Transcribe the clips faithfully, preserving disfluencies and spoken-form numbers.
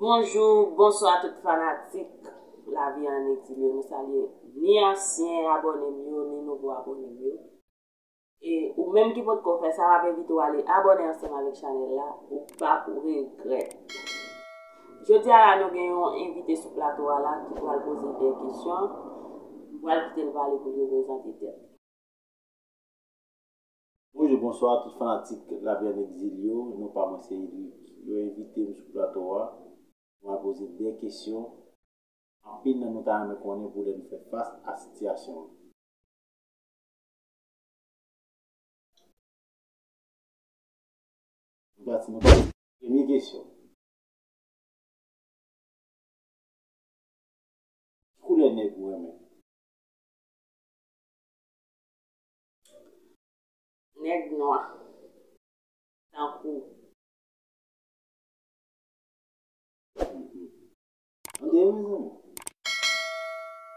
Bonjou, bonswa tout fanatik Lavi an Egzil yo. Nou salye ni ansyen abòne m yo, ni nouvo abòne m yo. E ou menm ki potko fè sa, m ap envite w ale abòne ansanm avèk chanèl la, ou p ap regrèt. Jodi a la, nou gen yon envite sou plato a la ki pral poze de kesyon. M pral kite l pale pou l prezante tèt li. Bonjou, bonswa tout fanatik Lavi an Egzil yo. Non pa mwen se Edric. Yo envite m sou plato a pou m al poze de kesyon. Anpil nan nou ta renmen konnen pou lè nou fè fas a sitiyasyon an. Nou pati, nou pati. Premye kesyon. Ki koulè nèg ou renmen? Nèg nwa. Tankou. Tande, mezanmi.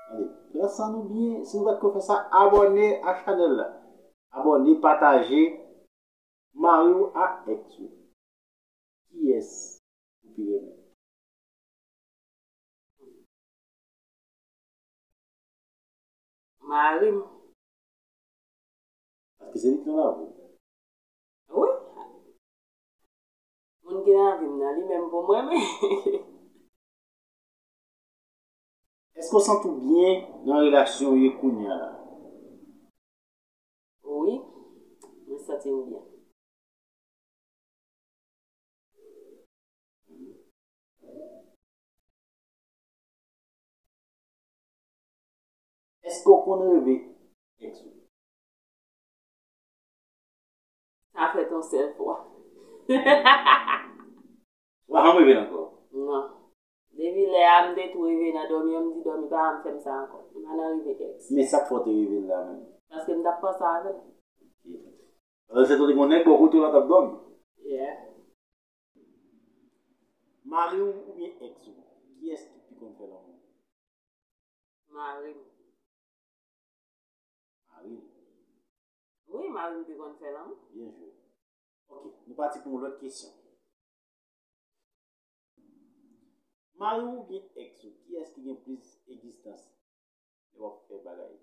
Tande, pran san nou byen. Si nou pa t ko fè sa, abòne a chanèl la. Abòne, pataje. Mari w a èks ou, kiyès ou pi renmen? Mari m. Paske se li ki nan lavi w. Wi. Moun ki nan lavi m nan, li menm pou m renmen. Èske w santi w byen nan relasyon w ye kounye a la? Wi, mwen santi m byen. Èske w konn reve èks ou? Sa fèt yon sèl fwa. Ou pa janm reve l ankò? Non. Depi lè a, m te tou reve nan dòmi an, m di dòmi pa janm fè m sa ankò. M pa nan reve èks. Men sa k fè w te reve l la menm? Paske m t ap panse avè l. Paske se te gon nèg bò kote w la t ap dòmi. Yeah. Mari w oubyen èks ou, kiyès ki pi konn fè lanmou? Mari m. Mari w. Wi, mari m pi konn fè lanmou. Byen jwe. Ok, nou pati pou yon lòt kesyon. Mari w oubyen èks ou, kiyès ki gen plis egzistans lè w ap fè bagay?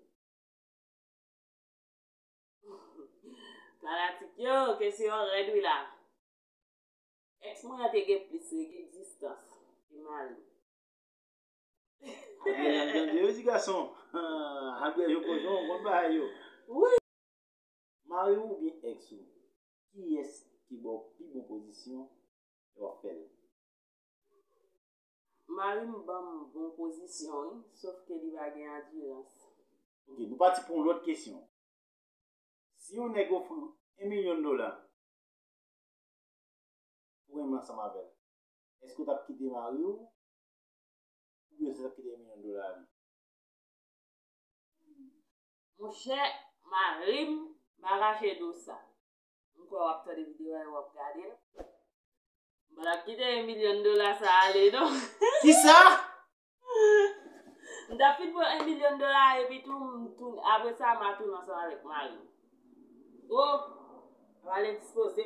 Fanatik yo, kesyon an rèd wi la. Èks mwen an te gen plis egzistans ke mari m. Abyen, n ap tande yo ti gason. Abyen, yo kochon, w konn bagay yo. Wi. Mari w oubyen èks ou, kiyès ki ba w pi bon pozisyon lè w ap fè l? Mari m ban m bon pozisyon, wi, sof ke li pa gen andirans. Ok, nou pati pou yon lòt kesyon. Si yon nèg ofri w yon milyon dola pou renmen ansanm avè l, èske w t ap kite mari w oubyen èske w t ap kite yon milyon dola a li? Monchè, mari m, m pa kache di w sa. M kwè w ap tande videyo a e w ap gade l. M pa t ap kite yon milyon dola sa ale non. Kisa? M t ap fin pran yon milyon dola epi tou m tounen, apre sa m a tounen ansanm avèk mari m. O! Pale dispoze.